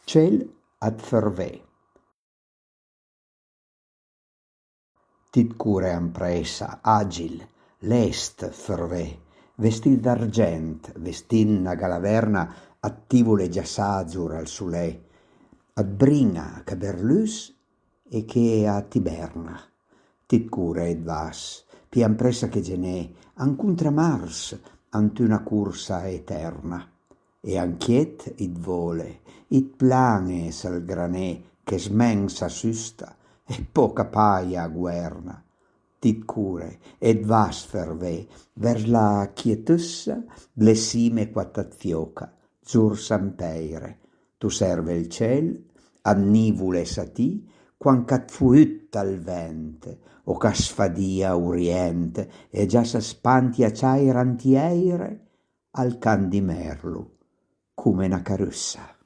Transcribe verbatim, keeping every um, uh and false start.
Cel ëd fërvé. Ti 't cure ampressa, agil, lest, fërvé, vestì d'argent, vestì 'na galaverna, ëd tìvole giassà azzur al sulé, ëd brin-a ch'a berluss e che a t'iberna. Ti 't cure e 't vas, pì ampressa che Genê a 'ncontra Mars ant una corsa eterna. E anchiet it vole, it plan-e s'ël grané che smensa, susta e pòch a paja a governa. Ti 't cure e 't vas fërvé vers la quietëssa dle sime quat ëd fiòca, zur San Pèire, t'osserve ël cel, ëd nìvole e satì, quand ch'at fo ëd tal vent, o ch'a sfadìa orient, e già së spanti a ciàira ant j'àire, al can di merlo, come 'na carussa.